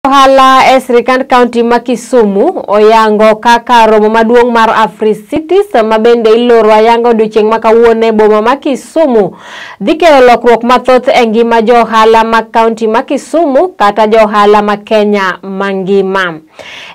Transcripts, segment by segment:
Ohala e sirkand kaunti ma Kisumu oyango kaka romo maduong' mar Africities ma bende iloro ayanga odiochieng' ma kawuono e boma ma Kisumu dhi kelo lokruok mathoth e ngima jo ohala ma kaunti ma Kisumu kata jo ohala ma Kenya mangima.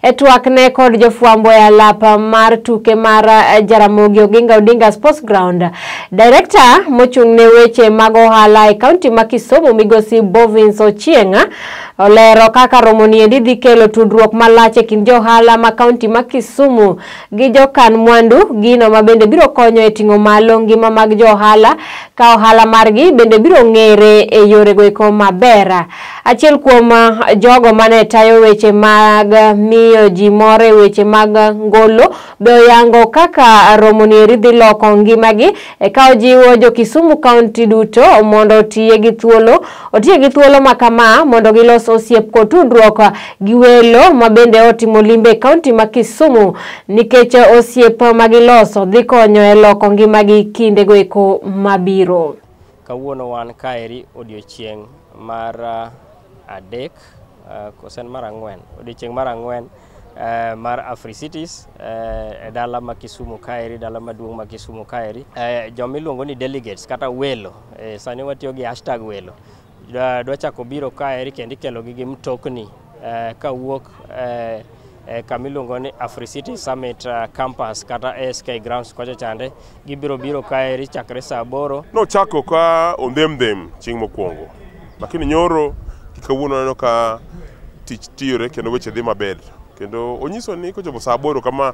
E twak ne kod jofwambo e alap mar tuke mar Jaramogi Oginga Odinga Sports Ground, Director mochung' ne weche mag ohala e kaunti ma Kisumu migosi Bovins Ochieng' olero kaka romo niendi dhi kelo tudruok malach e kind johala ma kaunti ma Kisumu gi jokan mwandu, gino ma bende biro konyo e ting'o malo ngima mag johala ka ohala margi bende biro ng'ere e yorego eko maber. Achiel kuom jogo mane tayo weche mag miyo ji mor e weche mag ngolo be oyango kaka romo nieri dhi loko ngimagi ka ojiwo jo Kisumu kaunti duto mondo otiye gi thuolo makama mondo gilos osiep kod tudruok gi welo ma bende otimo limbe e kaunti ma Kisumu nikech osiep magiloso dhi konyo e loko ngimagi kindego eko mabiro. Kawuono wan kaeri odiochieng' mar adek kosen mar ang'wen, odiochieng' mar ang'wen mar Africities e dala ma Kisumu kaeri, dala maduong' ma Kisumu kaeri. Joma iluongo ni delegates kata welo, sani watiyo gi hashtag welo, dwa chako biro kaeri kendo ikelogi gi mtokni kawuok kama iluongo ni Africities Summit Campus kata ASK Grounds kocha chande. Gibiro biro kaeri chakre saa 8. Nochako ka ondhemdhem chieng' mokwongo, lakini nyoro kawuono aneno ka tich tiyore kendo weche dhi maber, kendo onyiso ni kochopo saa 8 kama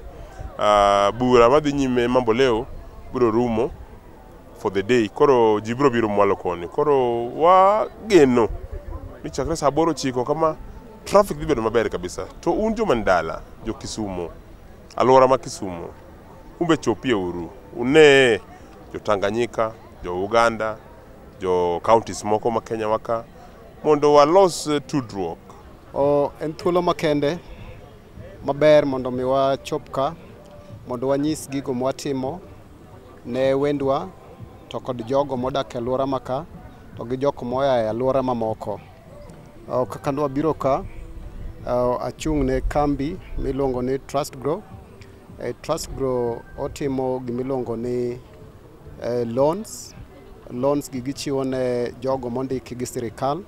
bura madhi nyime Mambo Leo biro rumo for the day. Koro ji biro biro mwalo koni, koro wageno ni chakre saa 8:09 kama traffic dhi bedo maber kabisa. To un joma ni dala, jo Kisumu, alwora ma Kisumu, umbe chopie uru une jo Tanganyika, jo Uganda, jo counties moko ma Kenya waka, mondo walos tudruok. En thuolo makende maber mondo mi wachop ka mondo wanyis gigo mwatimo ne wendwa to kod jogo modak e alwora maka to gi jok moa e alwora mamoko. Kaka nwabiro ka, achung' ne kambi miluongo ni Trust Grow. Trust Grow otimo gimiluongo ni loans. Loans gi gichiwo ne jogo mondiki gi sirikal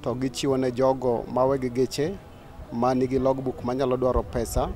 to gichiwo ne jogo mawegi geche manigi logbook manyalo dwaro pesa.